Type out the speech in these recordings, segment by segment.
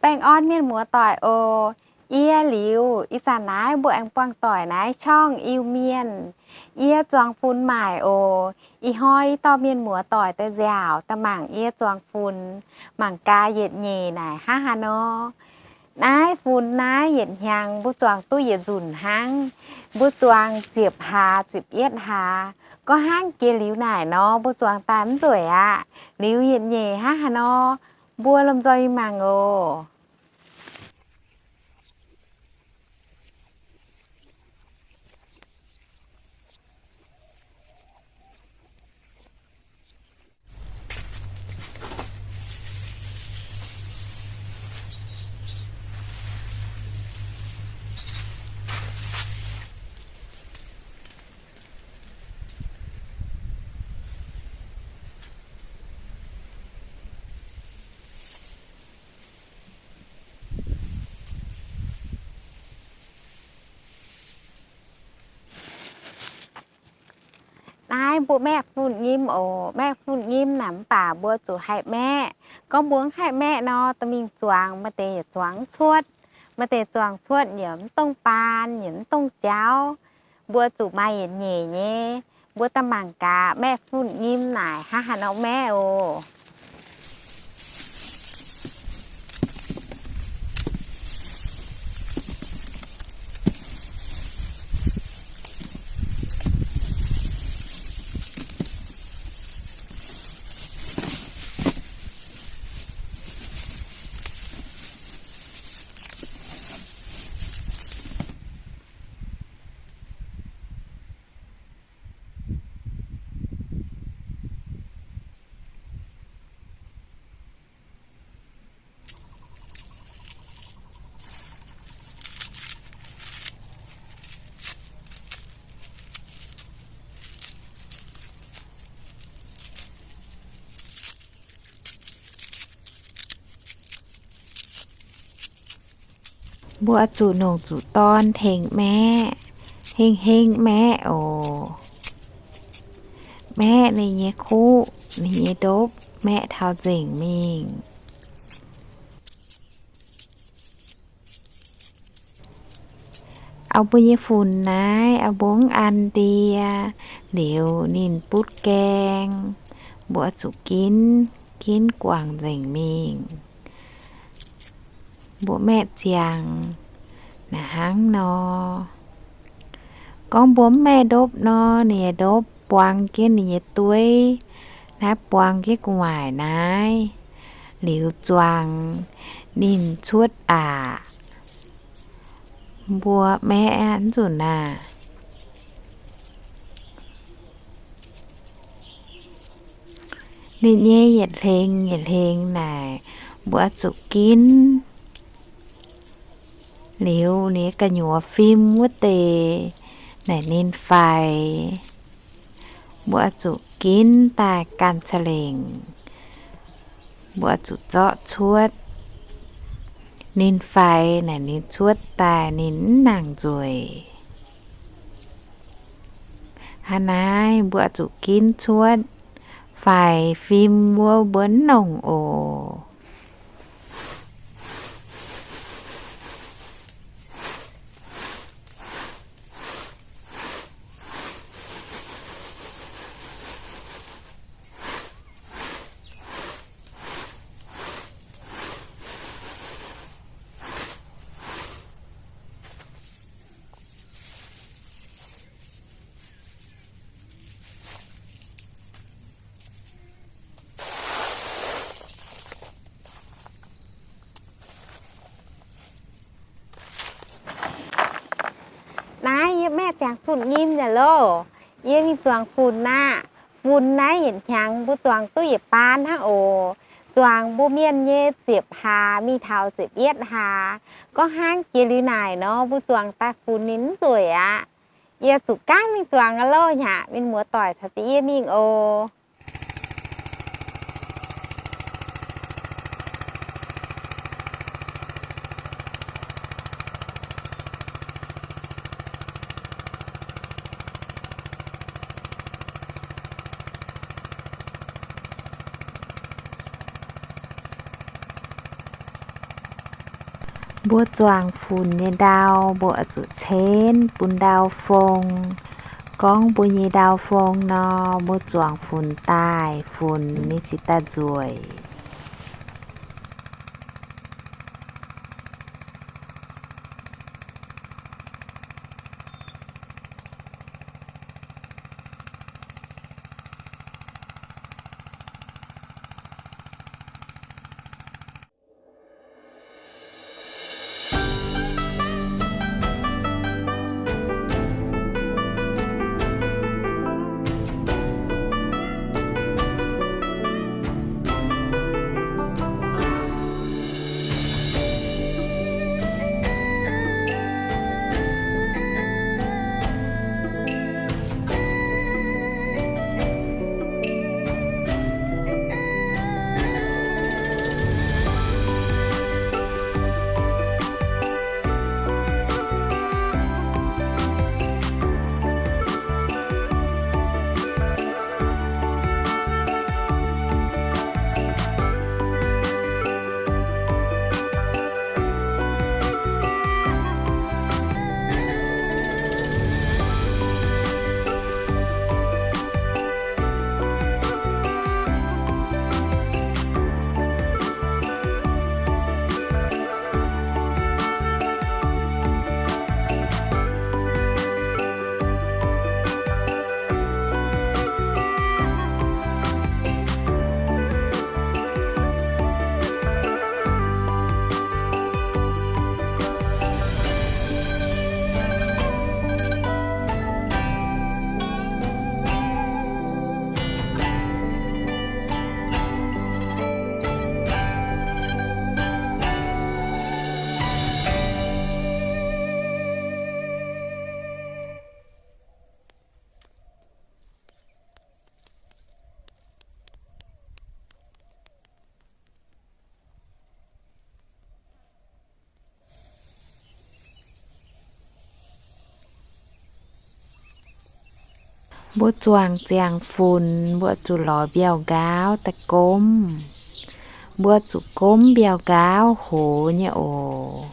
Baengh orn mienh muoz-doic oc. Yie liuz, ih zanc naaiv mbuo aengx buangh doic naaiv ช่อง Iu-Mienh. Yie zuangx funx maaic oc. Ih hnoi yie dorh mienh muoz-doic daaih nziaauc daaih mangc yie zuangx funx, mangc gaax yietc nyeic naaic hnangv haaix nor. Naaiv funx naaiv yietc hnyangx mbuo zuangx duqv yietc nzunc hnangv. Mbuo zuangx ziepc hlaax ziepc yietv hlaax, gorngv hnangv jiex liuz naaic nor mbuo zuangx daaih mv nzueic aqv. Liuz yietc nyeic hnangv haaix nor, mbuo lomh nzoih mingh mangc oc. Naaiv mbuo maeqv funx nyim oc. Maeqv funx nyim naaic mv baac mbuo zuqc haih maeqv. Gorngv mbuo mv haih maeqv nor, dorh mingh zuangx, maaih deix yaac zuangx cuotv, maaih deix zuangx cuotv yaac mv dongh baan, yaac mv dongh jauv. Mbuo zuqc maaih yietc nyeic nyei. Mbuo daaih mangc gaax maeqv funx nyim naaic hnangv haaix nor maeqv oc. Mbuo zuqc nongc zuqc dorn tengx maeqv, heng heng maeqv oc. Maeqv ninh nyei kuv, ninh nyei ndopv, maeqv taux nzengc mingh. Auv-mbuo nyei funx naaiv, auv-mbuo mv an ndie, liuz ninh butv gaeng, mbuo zuqc ginv, ginv guangc nzengc mingh. Mbuo maeqv ziangx naaiv hnangv nor. Gorngv mbuo mv maeqv ndopv nor, ninh nyei ndopv buang jienv ninh nyei dueiv, naaiv buang jienv gu'nguaaic naaiv, liuz zuangx ninh cuotv aqc. Mbuo maeqv aqv, mv nzunc naaic. Ninh nyei yietc hlengx yietc hlengx naaic, mbuo zuqc ginv. Liuz ninh gu'nyuoz fim wuov deix naaic ninh faix, mbuo zuqc ginv daaih ganh ca'lengc. Mbuo zuqc zorqv cuotv. Ninh faix naaic ninh cuotv daaih ninh mv nangc nzueic. Hnangv naaiv mbuo zuqc ginv cuotv, faix fim wuov mbuo mv nongc oc. Naaiv yie maeqv ziangx funx nyim nzengc loh. Yie mingh zuangx funx aqv. Funx naaiv yietc hnyangx mbuo zuangx duqv yietc baan hnangv oc. Zuangx mbuo mienh nyei ziepc hlaax mingh taux ziepc yietv hlaax. Gorngv hnangv jiex liuz naaic nor, mbuo zuangx daaih funx ninh mv nzueic aqv. Yie zuqc gaanv mingh zuangx aqv loh. Nyanc mienh muoz-doic caux jienv yie mingh oc. Mbuo zuangx funx nyei ndau, mbuo oix zuqc cenv bun ndau fong. Gorngv mbuo nyei ndau fong nor, mbuo zuangx funx daaih, funx ninh cingx daaih nzueic. Mbuo zuangx ziangx funx, mbuo zuqc lorz mbiauh nqaauv daaih gomv. Mbuo zuqc gomv mbiauh nqaauv hoz nyei oc.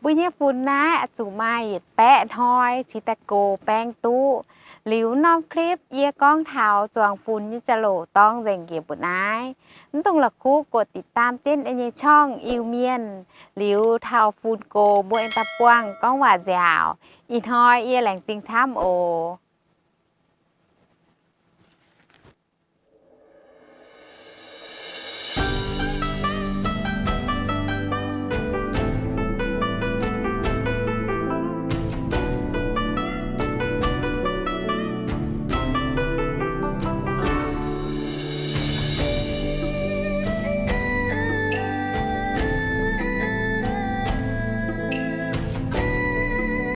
Mbuo nyei funx naaiv oix zuqc maaih yietc baeqv hnoi cingx daaih gox baeng duqv. Liuz norm clip yie gorngv taux zuangx funx nyei jauv-louc dorng nzengc njiec mbuo naaiv. Mv dungx la'kuqv กดติดตาม jienv yie nyei ช่อง Iu-Mienh, liuz taux funx gox mbuo aengx daaih buangh gorngv waac nziaauc. Ih hnoi yie laengz zingh camv oc.